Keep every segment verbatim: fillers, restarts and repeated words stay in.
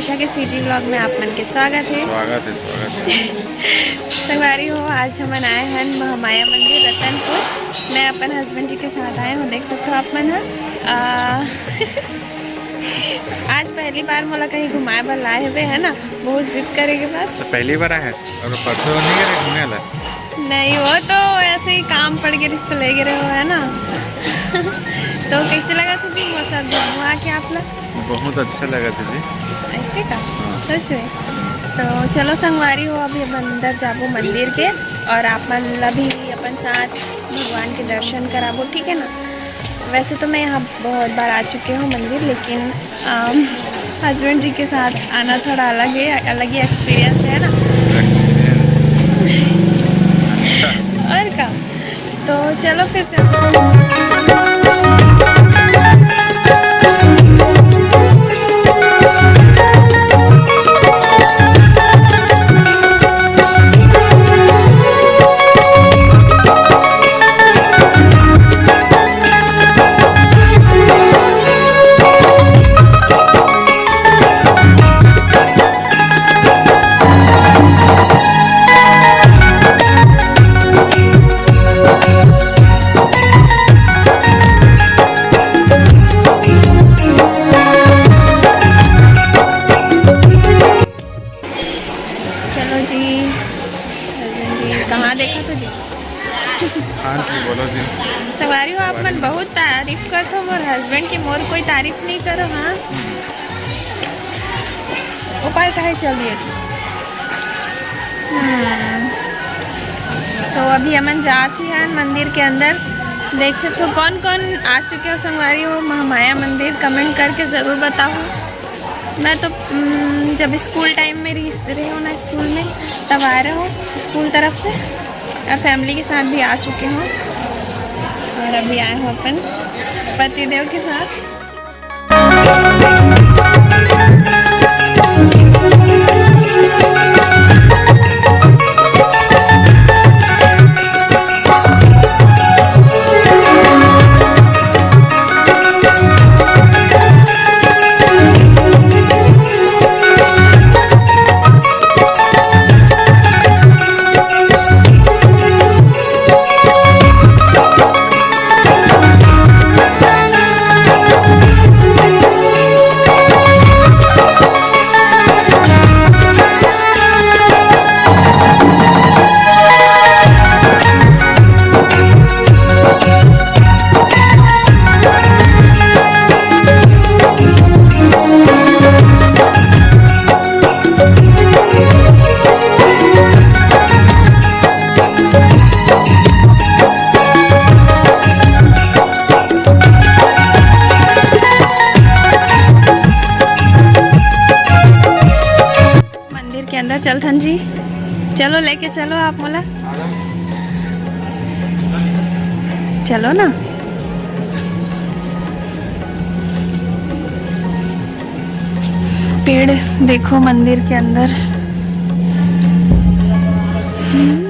आशा के CG vlog में आप मन के स्वागत है। स्वागत है, स्वागत है। संगवारी हो, आज हमन आए हन महामाया मंदिर रतनपुर। मैं अपन हस्बैंड जी के साथ आए हूँ, देख सकते हो आप मन ह। आ, आज पहली बार मोला कहीं घुमाए बर लाए हुए है ना, बहुत जिद करे के बाद। अच्छा, पहली बार आए हैं? और परसों नहीं करे घूमे ला? नहीं, वो तो ऐसे ही काम पड़ के रिश्ते ले गए हो, है ना? तो कैसे लगा था जी मोर साथ घुमा के आप ला? बहुत अच्छा लगा था जी। ऐसे का? हाँ। सच में? तो चलो संगवारी हो, अभी हम अंदर जाबो मंदिर के और आप मन ला भी अपन साथ भगवान के दर्शन कराबो, ठीक है ना? वैसे तो मैं यहाँ बहुत बार आ चुकी हूँ मंदिर, लेकिन हस्बैंड जी के साथ आना थोड़ा अलग है, अलग ही एक्सपीरियंस है ना। एक्सपीरियंस। अच्छा। और का? तो चलो फिर चलो। चलो जी, हस्बैंड जी, कहाँ देखा तो जी? हाँ जी, बोलो जी। संगवारी हो, आप मन बहुत तारीफ करत हो मोर हस्बैंड की, मोर कोई तारीफ नहीं करो, हाँ। ऊपर काहे चल दिए? हम्म। तो अभी हमन जात ही हन मंदिर के अंदर। देख सकते हो कौन कौन आ चुके हो संगवारी हो महामाया मंदिर, कमेंट करके ज़रूर बताओ। मैं तो, हम्म, जब स्कूल टाइम में रही, रही हूँ ना स्कूल में, तब आ रहे हूँ स्कूल तरफ से, और फैमिली के साथ भी आ चुके हूँ। और अभी आए हूँ अपन पतिदेव के साथ। मंदिर के अंदर चलथन जी। चलो, लेके चलो आप मोला। चलो ना। पेड़ देखो मंदिर के अंदर। हम्म।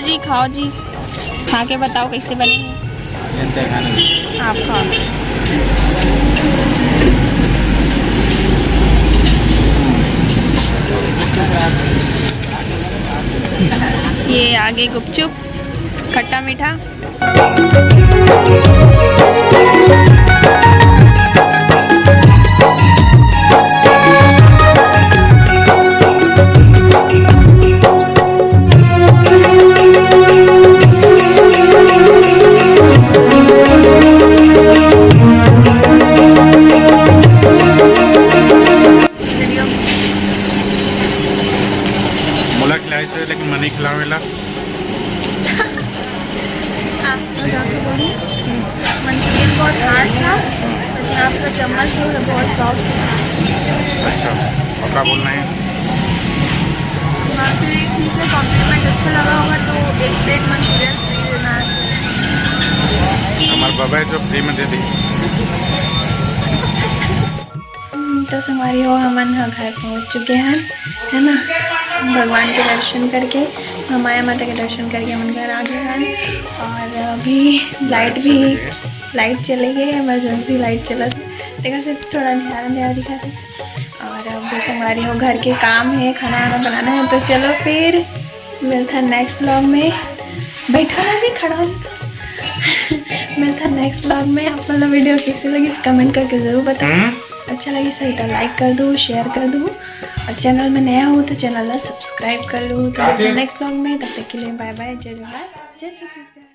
जी खाओ जी, खा के बताओ कैसे बने हैं। आप खाओ। ये आगे गुपचुप, खट्टा मीठा। मोला खिलाए से लेकिन मनी खिलावेला। मंचूरियन बहुत हार्ड था, लेकिन आपका चम्मच जो है बहुत सॉफ्ट था। अच्छा, और क्या बोलना है? बाकी ठीक है, कॉम्प्लीमेंट अच्छा लगा होगा तो एक प्लेट मंचूरियन फ्री देना है। हमारे बाबा है जो फ्री में दे दी। तो संगवारी हो, हमन ह घर पहुंच चुके हैं, है ना। भगवान के दर्शन करके, महामाया माता के दर्शन करके हमन घर आ गए हैं। और अभी लाइट भी, लाइट चले गई है, इमरजेंसी लाइट चलत है, तेकर से थोड़ा अंधेरा अंधेरा दिखत है। और अब संगवारी हो, घर के काम है, खाना वाना बनाना है, तो चलो फिर मिलता है नेक्स्ट व्लॉग में। बैठा ना जी, खड़ा हो। मिलता है नेक्स्ट व्लॉग में। आप मन ला वीडियो कैसे लगिस, कमेंट करके जरूर बताओ। अच्छा लगिस होही तो लाइक कर दो, शेयर कर दो, और चैनल में नया हो तो चैनल ला सब्सक्राइब कर लो। तो मिलते हैं नेक्स्ट व्लॉग में, तब तक के लिए बाय बाय, जय जोहार, जय छत्तीसगढ़।